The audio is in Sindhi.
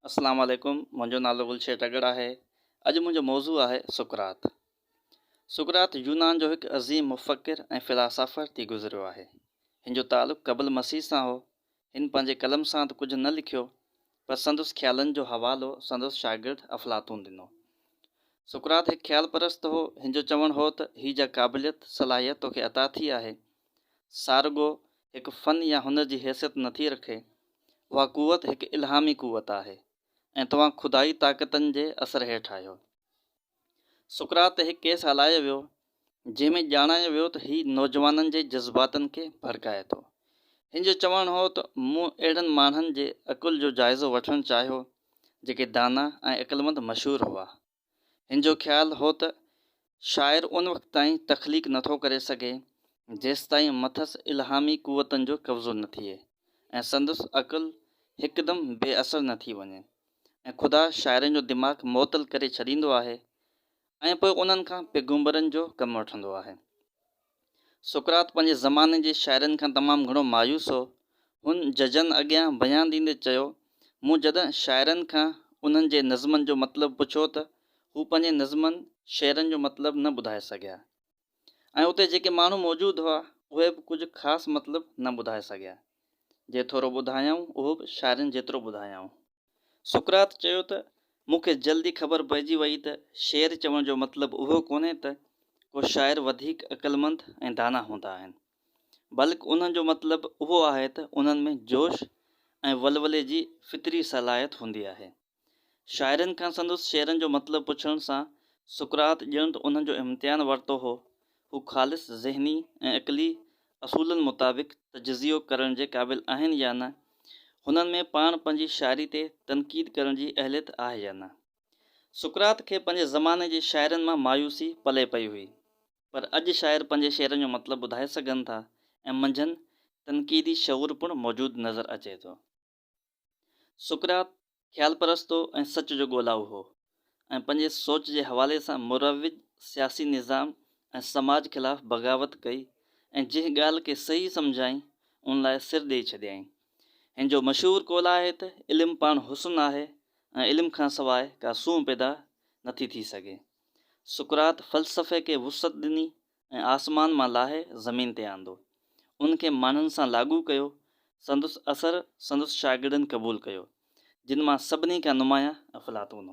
اسلام عليڪم منهنجو نالو گلشير ٽڳڙ آهي اڄ منهنجو موضوع آهي سقراط سقراط يونان جو هڪ عظيم مفڪر ۽ فلاسافر ٿي گذريو آهي هن جو تعلق قبل مسيح سان هو هن پنهنجي قلم سان ته ڪجهه نه لکيو پر سندس خيالن جو حوالو سندس شاگرد افلاطون ڏنو سقراط هڪ خيال پرست هو هن جو چوڻ هو ته هي جا قابليت صلاحيت توکي عطا ٿي آهي سارڳو هڪ فن يا هنر جي حيثيت نٿي رکي، اها قوت هڪ الهامي قوت آهي ۽ توهان خدائي طاقتن جي اثر هيٺ آهيو. سقراط تي هڪ ڪيس هلايو ويو، جنهن ۾ ڄاڻايو ويو ته هي نوجوانن جي جذباتن کي ڀڙڪائي ٿو. هن جو چوڻ هو ته مون اهڙن ماڻهن جي عقل جو جائزو وٺڻ چاهيو، جيڪي دانا ۽ عقلمند مشهور هئا. هن جو خيال هو ته شاعر ان وقت تائين تخليق نٿو ڪري سگهي، جيستائين مٿس الهامي قوتن جو قبضو نه ٿئي ۽ سندس عقل هڪدم بي اثر نه ٿي وڃي ۽ خدا شاعرن جو دماغ معطل ڪري ڇڏيندو آهي ۽ پوء انهن کان پيغمبرن جو ڪم وٺندو آهي. سقراط پنهنجي زماني جي شاعرن کان تمام گهڻو مايوس هو. هن ججن اڳيان بيان ڏيندي چيو، مون جڏهن شاعرن کان انهن جي نظمن جو مطلب پڇيو ته هو پنهنجي نظمن، شعرن جو مطلب نه ٻڌائي سگهيا ۽ اتي جيڪي ماڻهو موجود هئا، اهي به ڪجهه خاص مطلب نه ٻڌائي سگهيا. جي ٿورو ٻڌايائون، اهو به شاعرن جيترو ٻڌايائون. سقراط چيو ته، مون کي جلدي خبر پئجي وئي ته شعر چوڻ جو مطلب اهو ڪونهي ته ڪو شاعر وڌيڪ عقلمند ۽ دانا هوندا آهن، بلڪ انهن جو مطلب اهو آهي ته انهن ۾ جوش ۽ ولولي جي فطري صلاحيت هوندي آهي. شاعرن کان سندس شعرن جو مطلب پڇڻ سان سقراط ڄڻ ته انهن جو امتحان ورتو هو هو خالص ذهني ۽ عقلي اصولن مطابق تجزيو ڪرڻ جي قابل آهن يا نه، هنن ۾ پاڻ پنهنجي شاعري تي تنقيد ڪرڻ جي اهليت آهي يا نه. سقراط کي پنهنجي زماني جي شاعرن مان مايوسي پلئه پئي هئي، پر اڄ شاعر پنهنجي شعرن جو مطلب ٻڌائي سگهن ٿا ۽ منجهن تنقيدي شعور پڻ موجود نظر اچي ٿو. سقراط خيال پرست هو ۽ سچ جو ڳولائو هو ۽ پنهنجي سوچ جي حوالي سان مروج سياسي نظام ۽ سماج خلاف بغاوت ڪئي ۽ جنهن ڳالهه کي صحيح سمجهيائين ان لاء سر ڏيئي ڇڏيائين. هن جو مشهور قول آهي ته علم پاڻ حسن آهي ۽ علم کان سواء ڪا سونهن پيدا نٿي ٿي سگهي. سقراط فلسفي کي وسعت ڏني ۽ آسمان مان لاهي زمين تي آندو. ان کي ماڻهن سان لاڳو ڪيو. سندس اثر سندس شاگردن قبول ڪيو، جن مان سڀني کان نمايان افلاطون هو.